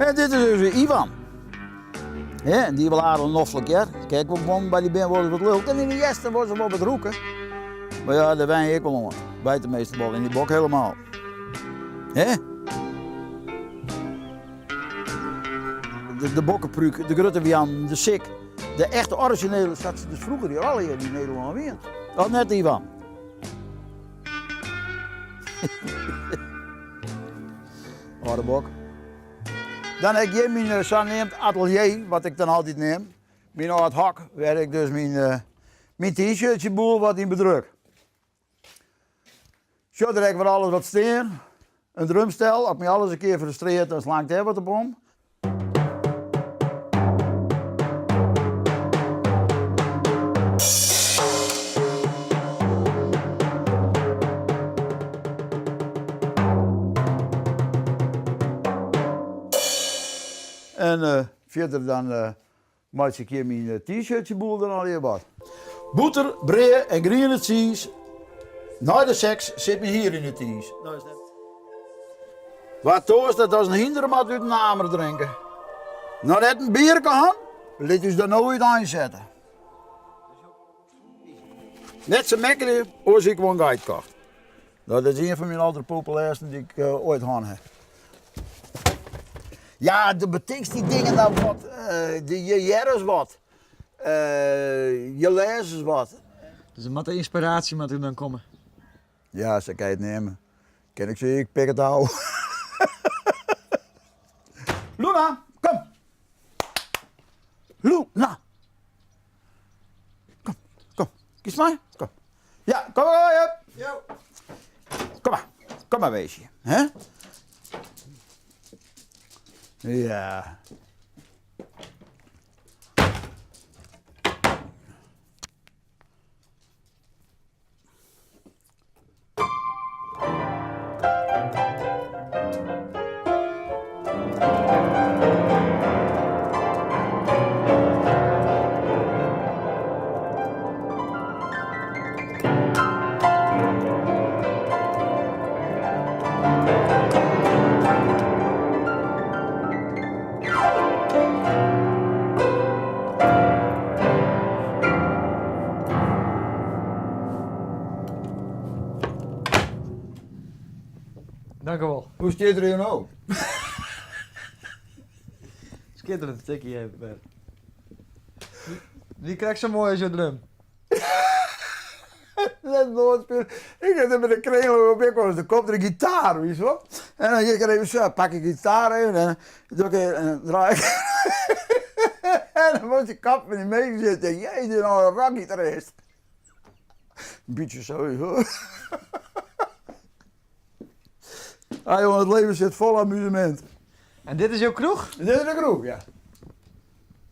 En dit is dus Ivan. Ja, en dy wol aardich noflik hear. Kijk, we wonen by dy bin wol wat lulk. En yn de hjerst wol se wol wat rûke. Mar ja, dêr wen je ek wol oan. By de measte wol, yn dy bok helemaal. Hè? De, de bokkeprúk, de grutte wian, de sik. De echte originele, sa't se dus froeger hier allegear yn Nederlân wienen. Dat net, Ivan? Âlde bok. Dan ha ik hjir myn eh, saneamd atelier, wat ik dan altyd neam. Myn âld hok, wêr ik dus myn, uh, myn t-shirtje boel wat yn bedruk. Sjoch der ek wer alles wat stean. In drumstel, as my alles in kear frustreert, dan slang ik dêr wat op om. En uh, fierder dan uh, meitsje ik hjir myn eh, t-shirtje boel dan allegear wat. Bûter, brea en griene tsiis. Nei de seks sit myn hier yn de tiis. Wa toarst as in hynder moat út in amer drinke. Noch net in bierke han? Lit ús dan no úteinsette. Net sa mekkerje, oars hie ik wol in geit kocht. Dat is ien fan myn alderpopulêrsten dy't ik uh, oait hân ha. Ja, do betinkst dy dingen nou wat, uh, je hearre ris wat, uh, je lêze ris wat. Dus der moat de ynspiraasje moat der dan komme. Ja, sa kin je it neame. Kin ik sizze, ik pik it ôf. Luna, kom! Luna! Kom, kom. Kies mei. Kom. Ja, kom maar. Ja. Kom maar. Kom maar, weesje. Hè? Ja. Dankjewol. Hoe stiet er hier no? Skitterend stikje even wer. Wie krekt sa moai as jo drum. Net nooit spelen. Ik heb er met de kringel op ik was. Er komt er een gitaar, weet je wel. En dan ik er even zo, pak ik gitaar even en dan doe ik en dan draai ik. en dan moet je kap met die mee zitten. Jezus, nou een rockgitarist. Een beetje zo, hoor. Ah, jongen, het leven zit vol amusement. En dit is jouw kroeg? Dit is de kroeg, ja.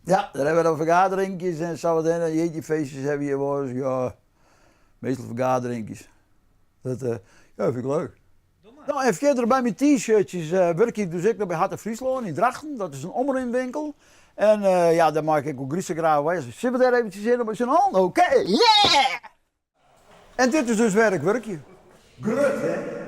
Ja, daar hebben we dan vergaderingjes en zo. En jeetje, feestjes hebben we hier wel eens. Ja, meestal vergaderingjes. Dat uh, ja, vind ik leuk. Nou, en verder bij mijn t-shirtjes uh, werk ik dus ik nog bij Hart Fryslân in Drachten. Dat is een omrinwinkel. En uh, ja, daar maak ik ook graag bij. Zitten we daar eventjes in op zijn hand? Oké, okay. yeah! En dit is dus wêr ik wurkje. Grut, hè?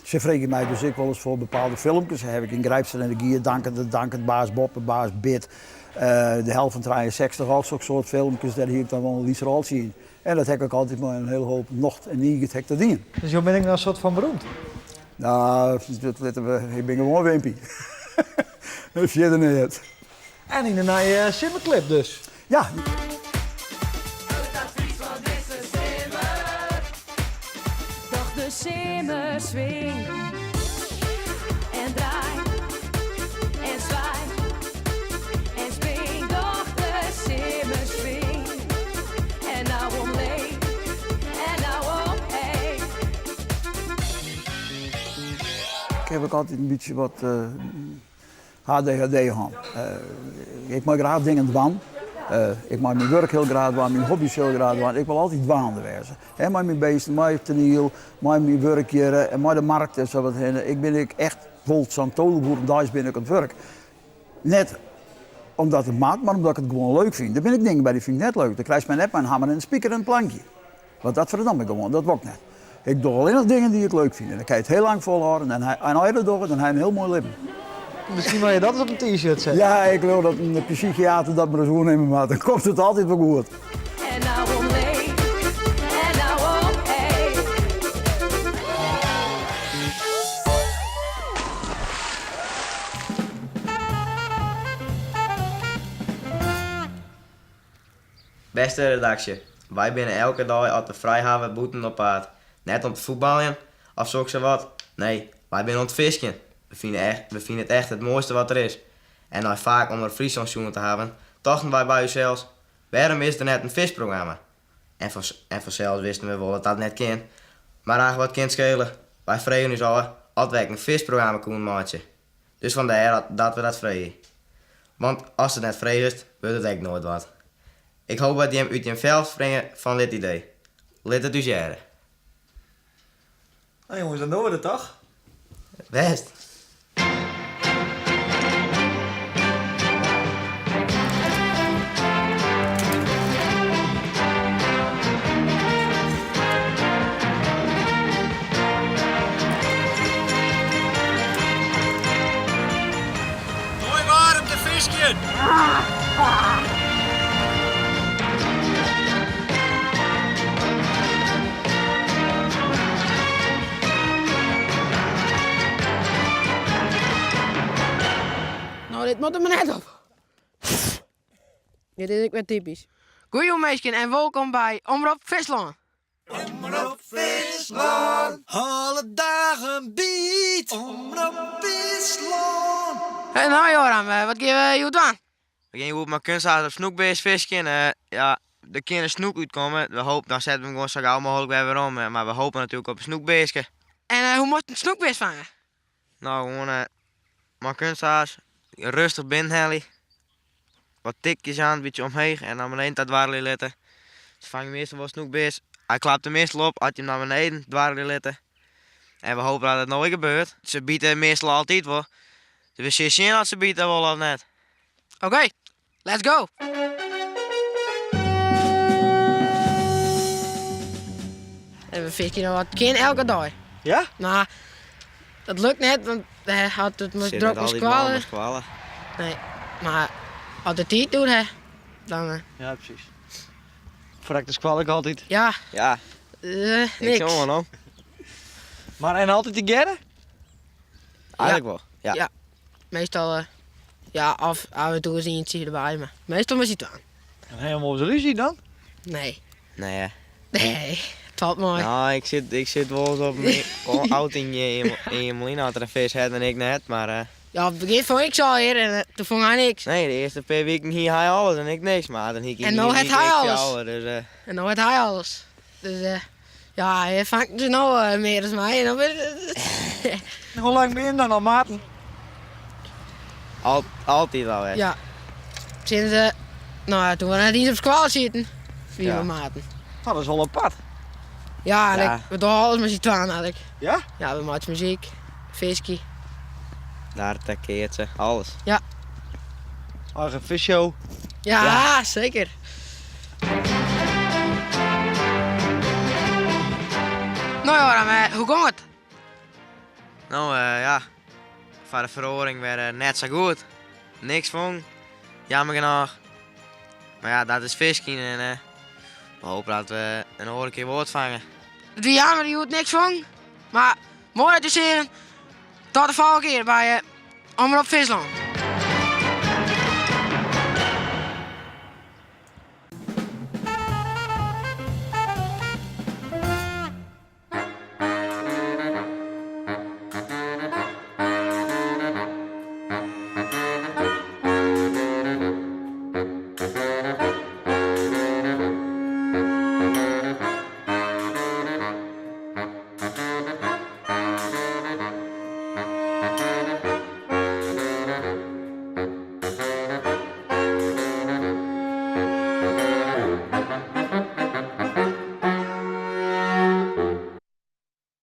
Se freegje my dus ek wolris foar bepaalde filmkes. Haw ik yn Grijpstra en de Gier, Dankend, Dankend, Baas Boppe, Baas Bit, uh, De Hel fan 63, al sokke soart filmkes, dêr hie ik dan wol in lyts roltsje yn. En dat ha ik ek altyd mei in hiele hoop nocht en niget ha ik dat dien. Dus jo binne ek noch in soart fan beroemd? Nou, dat litte we, ik bin gewoan Wimpy. Fierder net. En yn de nije simmerklip dus. Ja. Doch de simmer swing en draai en swaai en spring. Doch de simmer swing en nou omleech en nou omheech. Ik heb ook altyd in bytsje wat ADHD hân. Ik mei graach dingen dwaan. Ik mei myn wurk hiel graach dwaan, myn hobby's hiel graach dwaan. Ik wol altyd dwaande wêze. Mei myn beesten, mei it toaniel, mei myn wurk hjir en mei de markt en sa wat hinne. Ik bin ek echt wol sa'n 12 oeren deis bin ik oan it wurk. Net omdat it moat, mar omdat ik it gewoan leuk fyn. Der binne ek dingen by dy fyn ik net leuk. Dan krijst my net mei in hammer en in spiker en in plankje. Want dat ferdomme ik gewoan, dat wol ik net. Ik doch allinnich dingen dy't ik leuk fyn. En dan kin je it hiel lang folhâlde en en as je dat dogge, dan ha je in hiel moai libben. Miskien moatte je dat ris op in t-shirt sette. Ja, ik leau dat in psychiater dat mar ris oernimme moat. Dan komt it altyd wol goed. En nou omleech en nou omheech. Bêste redaksje, wy binne elke dei as we frij hawwe bûten op paad. Net om te fuotbaljen of soksawat, nee, wy binne oan it fiskjen. We fine echt, we fine it echt it moaiste wat der is. En nei faak Omrop Fryslân sjoen te hawwen, tochten wy by ússels, wêrom is der net in fiskprogramma? En en fansels wisten we wol dat dat net kin. Mar ach, wat kin it skele? Wy fregen ús ôf oft we ek in fiskprogramma koenen meitsje. Dus fandêr dat we dat freegje. Want ast it net fregest, wurdt it ek noait wat. Ik hoop dat jim út jim fel springe fan dit idee. Lit it ús hearre. No jonges, dan dogge we dat toch? Bêst. Moai waar om te fiskjen! No, dit moat der mar net op. Dit is ek wer typysk. Goeie minsken en wolkom by Omrop Fryslân. Omrop Fryslân, alle dagen by't. Omrop Fryslân. Hey, no Joram, wat gean we hjoed dwaan? We gean hjoed mei kunsthaas op snoekbears fiskjen. Ja, der kin in snoek útkomme. We hopen, dan sette we him gewoan sa gau mooglik wer werom. Mar we hopen natuerlik op in snoekbearske. En hoe moatst in snoekbears fange? No, gewoan mei kunsthaas rêstich binnenhelje. Wat tikjes jaan, in bytsje omheech en nei beneden ta dwarrelje litte. Se fange meastal wol snoekbears. Hy klapt der meastal op as je him nei beneden dwarrelje litte. En we hopen dat it no ek gebeurt. Se bite meastal altyd wol. Dus we sille sjen oft se bite wolle of net. Oké, let's go! En we fiskje noch wat kin elke dei. Ja? Mar dat lukt net, want hy hat it Sit drok net mei altyd mei skoalle. skoalle. Nee, mar as de tiid doet, hè, dan eh, Ja, presys. Frekt de skoalle ek altyd. ja, Ja, eh, niks niks. oan no. Mar en altyd tegearre? Eigenlik wol. Ja. Ja. Meastal, eh, ja, of af en toe is ientsje derby, mar meastal mei syn twaen. En ha jim wolris rúzje dan? Nee. Nee, hè. Nee, it falt mei. No, ik sit, ik sit wolris op myn outing yn Emelien as er in fisk hat en ik net, mar... Eh, ja, op it begjin fong ik se allegear en eh, toen fong hy niks. Nee, de earste pear wiken hie hy alles en ik niks, mar dan hie ik En no hat hy alles. Dus, eh, En no hat hy alles. Dus eh, ja, hy fangt dus no mear as my. En dan Hoe lang binne jim dan al maten? Al, altyd al west. Ja. Sinds, eh, no ja, toen we net iens op skoalle sieten, wie Ja. we maten. Dat is wol apart. Ja, en Ja. Ik, we dogge alles mei syn twaen eigenlik. Ja? Ja, we meitsje muzyk, fiskje. Darte, keatse, alles. Ja. Eigen fisshow. Ja, Ja. zeker. No Joram, eh, hoe gong it? No ja, foar de feroaring wer net sa goed. Niks fong, jammer genôch. Mar ja, dat is fiskjen en we hopen dat we in oare kear wol wat fange. It wie jammer hjoed niks fong, mar moai dat je seagen. Tot de folgjende kear by Omrop Fryslân.